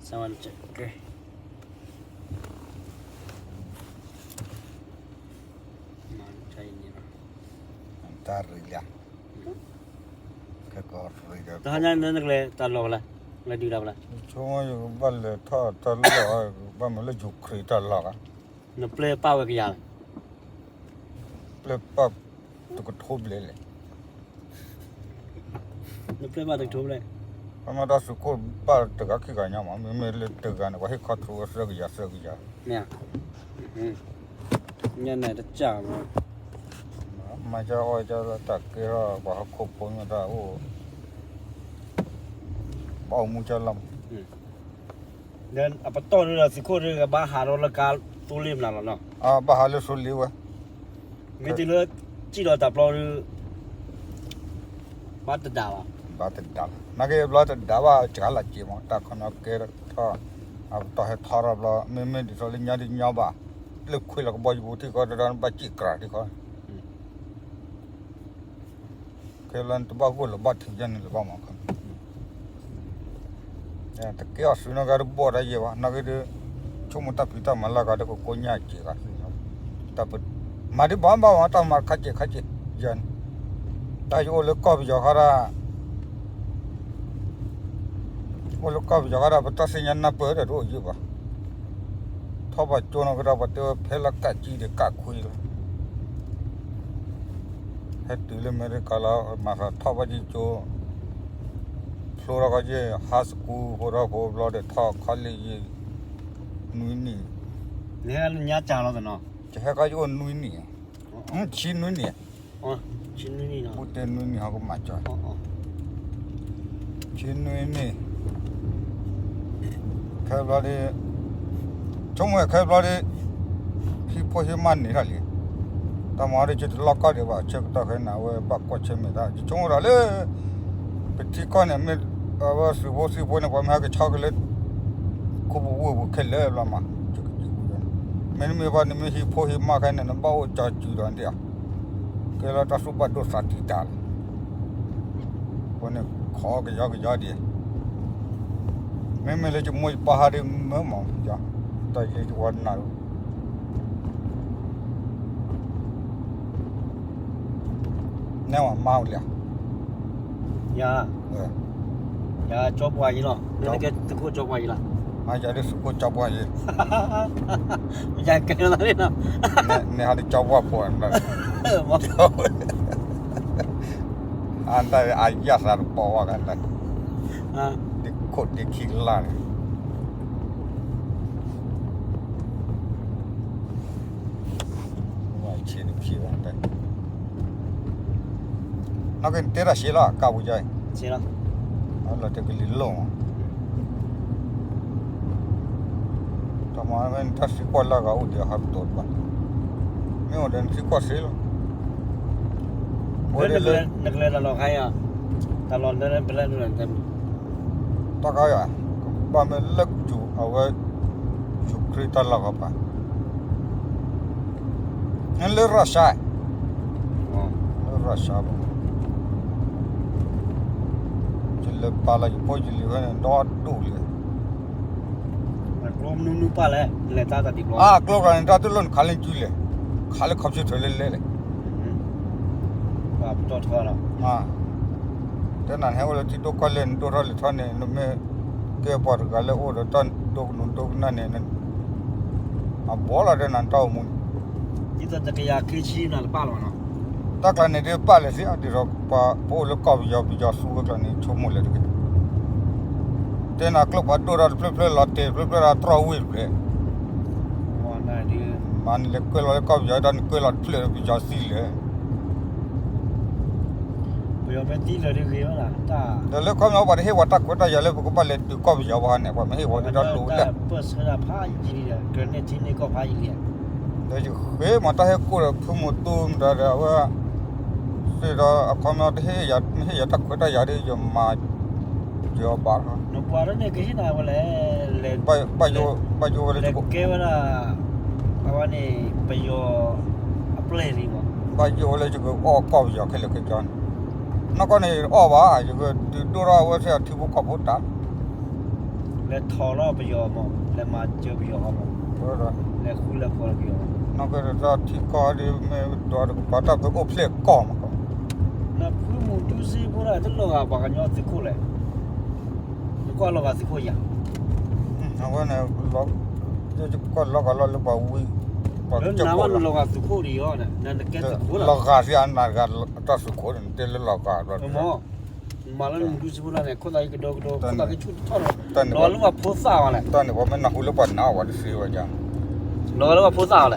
စၢဝဲကဲ, တၢ်ရံၣ်လံ, ခဲကီၢ်ရံၣ်ဒီး တၢ်ဟါညါနကလဲၤတၢ်လီၢ်ဝဲလဲၣ်, လဲၤဒုးတၢ်ဝဲလဲၣ်, ဆိကမိၣ်ယကဘၣ်လဲၤထီၣ်တၢ်လီၢ်, ဘၣ်မ့ၢ်လၢ Ukraine တၢ်လီၢ်ဧါ, နပျဲၢ်ပာ်ဝဲကယၤလဲၣ်, ပျဲၢ်ပာ်တကထိဘျဲၣ်လဲၣ် နပျဲၢ်ဘၣ်တကထိဘျဲၣ်, ပမ့ၢ်တၢ်စုခိၣ်ဘၣ်တဂၤခံဂၤညါမး, မ့မ့ၢ်လၢတဂၤန့ၣ် ပှၤဟ့ၣ်ခီၣ်ထူဝဲသၢကယၤသၢကယၤ, မ့ၢ်ဧါ, ညါန့ၣ်တကးမး, မၤကီအီၣ်ကီလၢတၢ်ကဲထီၣ် ပှၤဟီၣ်ခိၣ်ဖိမ့ၢ်တၢ်အိၣ်, ဘၣ်အိၣ်မူကီလီၤမး, ဒီးအပတီၢ်ဒုဒီးသုးခိၣ်ဒုကဘၣ်ဟးထီၣ်လၢကါသိလ့ၣ်မနုၤလီၤနီၤ, ဘၣ်ဟးလၢသိလ့ၣ်ဝဲ မ့ၢ်တုၤလၢ စံၣ်ဒီးတၢ်ပျီဒုး ဘၣ်တဒါဘၣ်, ဘၣ်တဒါဘၣ်, နာ်က့ဘျီတဒါဘၣ် စှၤလီၤက့ၤမး, တၢ်ခီနီၣ်ကဲထီၣ်, အပတီၢ်ဟဲထီထီၣ်ဘျီ မ့မ့ၢ်ဒ်သိးလၢညါဒုးညီဘၣ်, လၢခွံလီၤကဘီယူၤပူၤထံၣ်ဃီတဒီး နဘၣ်စံၣ်ကြၤထံၣ်ဃီ ခဲလၢနတဘၣ်ဂိၢ်လၢၤဘၣ်ထံးယဲန့ၣ်လၢၤဘၣ်မး, တကဲအီၤစုနီၢ်ဂၤတဘီၣ်တၢ်ယဲၢ်ဘၣ်, နာ်က့ဒုး ဆိကမိၣ်တၢ်ဖံးတၢ်မၤလၢ်ဂၤဒီးကကိးညၣ်စ့ၢ်ဂၤ, တၢ်ပ, မၤဒ်ဘၣ်ဘၣ်မး တၢ်မၤခါစ့ၢ်ခါစ့ၢ်ယဲန့ၣ်, တၢ်ယအိၣ်လၢကီၢ်ပယီၤခါဒၣ် အိၣ်လၢကီၢ်ပယီၤခါဒီး ပတၢ်သ့ၣ်ညါနၢ်ပၢၢ်ဒီးတအိၣ်ယံာ်ဘၣ်, ထီၣ်ဘၣ်ကၠိနီၢ်ကဒီး ပှၤတဲဝဲဖဲလၢကးကံဒီးကးခွံလီၤ, ဟဲတုၤလၢအမဲရကၤလီၤ မၤသးထီၣ်ဘၣ်ကၠိ, ဖျိထီၣ်ကီၢ်ယဲၢ် high school ဖိထီၣ်ဖိဘျီဒီးထီၣ် college ယဲၢ်, နွံနံၣ်, နဟဲလၢညါစှၤလီၤသနီၤ, ယဟဲခီယအိၣ်နွံနံၣ်, ဆံနွံနံၣ် ဆံနွံနံၣ်, ပူၣ်တဲနွံနံၣ်ဟီကမၤကၠီ, ဆံနွံနံၣ်, ခဲဘျီဒီး, ဆိကမိၣ်ခဲဘျီဒီး, ဟံၣ်ဖိဟံၣ်မါန့ၢ်ထီၣ်လံ, တၢ်မၤဒီးယတလီၢ်ကီၢ်ဒံးဘၣ် ဆၢကတီၢ်ခဲအံၤန့ၣ် အဝဲဘၣ်ကွၢ်ဆၢၣ်မဲာ်တၢ် ယဆိကမိၣ်ဒၣ်လၢ ပထံကီၢ်န့ၣ် မ့ၢ်အဝဲသုးဖိသံၣ်ဖိန့ၣ် ပှၤမ့ၢ်ဟဲကဆီက့ၤလၢ ခိၣ်ပူၤဝ့ၢ်ပူၤခဲလၢာ်ဘျီမး, မ့တမ့ၢ်ဘၣ်နမ့ၢ်ဟံၣ်ဖိဟံၣ်မါခဲန့ၣ် နဘၣ်အိၣ်ကၠီစုၤဒီးဒ်ဧါ, ကဲလၢတၢ်သူၣ်ဘၣ်ဒိသးတံာ်တာ်လီၤ, အဃိန့ၣ် ခိးကယီကယီဒံး, မ့မ့ၢ်လၢယမိၢ်ယပၢ်ဟးဒ်မ့ၢ်မး, တၢ်ယဲယဝဲနၤ နဲမၤမါဝဲလံ, ယၤ, ယၤကၠီပှၤယံၤလီၤ, နကဲသုးခိၣ်ကၠီပှၤယံၤလီၤ, ယၤဒ်သုးခိၣ်ကၠီပှၤယံၤ, ယၤကဲလီၤလံနီၤ, နဟးဒ်ကၠီပှၤဖိ, အတၢ်အယၣ်သးတပီၤဝဲကလဲၣ်, ဒ်ခိၣ်ဒ်ခံကလၢ်န့ၣ် ဆ့တခံဘၣ်, နကတဲတၢ်ရှဲလီၤ ကးပူၤယါအံၤ, လီၤတဲာ်ကလံၤလိၣ်မး, တၢ်မၤနတၢ်သံကွၢ်လၢဂၤအိၣ်ဒံးဟးတတီၤတဘၣ်, မ့ၢ်အိၣ်ဒီးနသံကွၢ်စ့လီၤ, နကလဲၤတၢ်လီၢ်ခါအံၤ, တၢ်လီၢ်လၢပလဲၤဒိၣ်လၢ တၢ်ခါယၤ, ကဘၣ်မ့ၢ်လၢ အဝဲ ယူၤခရ့ၣ်တၢ်လီၢ်ကပၤ, လၢရၢၡါ, လၢရၢၡါဘၣ်, ယလဲၤပာ်လီၤယဖိယလံၤဖဲန့ၣ် ဒီဒိၣ်လံ, ကျိမနုၤနုၤပာ်လဲၣ်, လဲၤတၢ်တၢ်ဒံးဘျီ, အကျိကျါန့ၣ် တၢ်တလိၣ်နခးလၢကၠူလဲၣ်, ခးလၢ computer လဲၣ်လဲၣ်လဲၣ် ပှၤပတီၢ်ထီလီၤ, တဲနၤနဟဲအိၣ်လၢထံဒိၣ်ကီၢ်လဲၢ် နဒိၣ်ထီၣ်လဲၤထီၣ်န့ၣ် နမ့ၢ်ကဲပှၤတဂၤလၢအိၣ်ဒီးတၢ်ဒိကနူၤဒိကနၣ်န့ၣ် အဘီလီၤဒီးနၤတၢ်အိၣ်မူန့ၣ်, ဒ်သိးတကယၤခံဆံနၤတပာ်လီၤနီၤ, တၢ်ကျါန့ၣ်ဒ်ပာ်လဲၣ်သ့ ဒ်သိးပှၤပအိၣ်လၢကီၢ်ပယီၤ ပယီၤသူဝဲကျါန့ၣ် ဆိကမိၣ်လဲၣ်တဂ့ၤ, တဲနၤကျိပှၤဒိၣ်ထီၣ်တဖျၢၣ်ဖျၢၣ်လီၤတဲာ်တဖျၢၣ်ဖျၢၣ်ဒီးတြီၢ်ဝ့ၢ်တဖျၢၣ် မ့ၢ်နလဲၤကွဲလီၤလၢကီၢ်ပယီၤဒီးနကွဲလီၤတဖျၢၣ်လၢပယီၤသံလၢာ်, ပယီၤမ့ၢ်သံလၢာ်ဒ်ဂ့ၤဝဲဒၣ်, ဒီးလၢခီပညီပှၤတဟ့ၣ်ပှၤတၢ်ခွဲးတၢ်ယာ်လၢပကဘၣ်လဲၤဒုးကီၢ်ပယီၤဘၣ်န့ၣ် ပှၤမ့ၢ်ဟ့ၣ်ပှၤဒုးတၢ်လိၤလဲၣ်, ပၢၢ်ဆၢဒၣ်ဖးယံာ်လံဒီး ကန့ၢ်ထံန့ၢ်ကီၢ်ဖးယံာ်လံ, ဒီးယဃ့မၤတၢ်ဟဲကိၢ်ဒီးဖုမုၢ်တူမတၤဒီးအဝဲ သ့ၣ်ဒီးအခီပညီ တဟ့ၣ်ယၤတၢ်ခွဲးတၢ်ယာ်ဒီး ယမၤယဘၣ်, နပှၤတန့ၣ်ကဟ့ၣ်နၤဝဲလဲၣ်, ဘၣ်ယိၣ်ဝဲလၢ ကဲဝဲဒၣ် အဝဲန့ၣ် ပယီၤအပျဲၢ်လံမး, ဘၣ်ယိၣ်ဝဲလၢယကအီၣ်ကီၢ်ပယီၤခဲလၢာ်ခဲဆ့န့ၣ်, နီၢ်ကီၢ်န့ၣ်အီၣ်ဘၣ် ယကဒုးဒိၣ်ထီၣ်အဝဲသ့ၣ်အထံဖိကီၢ်ဖိတၢ်, လဲၤထီၣ်လီၤပယီၤမး, လဲၤမၤစၢၤပယီၤမး, လဲၤဃုလဲၤဖိးလီၤပယီၤမး, နီၢ်ကဲထီၣ်ထံကီၢ်ဒ်မ့ၢ်ဒွးတကပၤတၢ်ပအိၣ်ဖျဲၣ်ကီၢ်မးကီး, နဖုမူတူစ့ဖိဒၣ်တလီၤဂာ်ပှၤကညီသုးခိၣ်လဲၣ်, နကွၢ်လီၤဂာ်သုးခိၣ်ယၤ, အဝဲန့ၣ်, ယကွၢ်လီၤဂာ်လီၤလၢပှၤဝံ, ပှၤကၠိဖိလီၤ, လီၤဂာ်သုးခိၣ်ဒံးအီၤ, နကဲသုးခိၣ်လီၤ, လီၤဂာ်သ့ၣ်အနၤတဂၤ, တၢ်သုးခိၣ်န့ၣ် နတဲလၢလီၤဂာ်လီၤ, မ့ၢ် မၤလၢနမူတူစ့ဖိဒၣ်န့ၣ် ခိၣ်သးကဒီကဒီ ခိၣ်သးကဆူၣ်ထီၣ်ဒီး, လီၤဂာ်လၢပှၤဖိသၣ်အီၤလဲၣ်, တၢ်န့ၣ်ပှၤမ့ၢ်နၢ်ဟူလၢပှၤနးအီၤပှၤတသ့ဝဲဒၣ်, လီၤဂာ်လၢပှၤဖိသၣ်အီၤလဲၣ်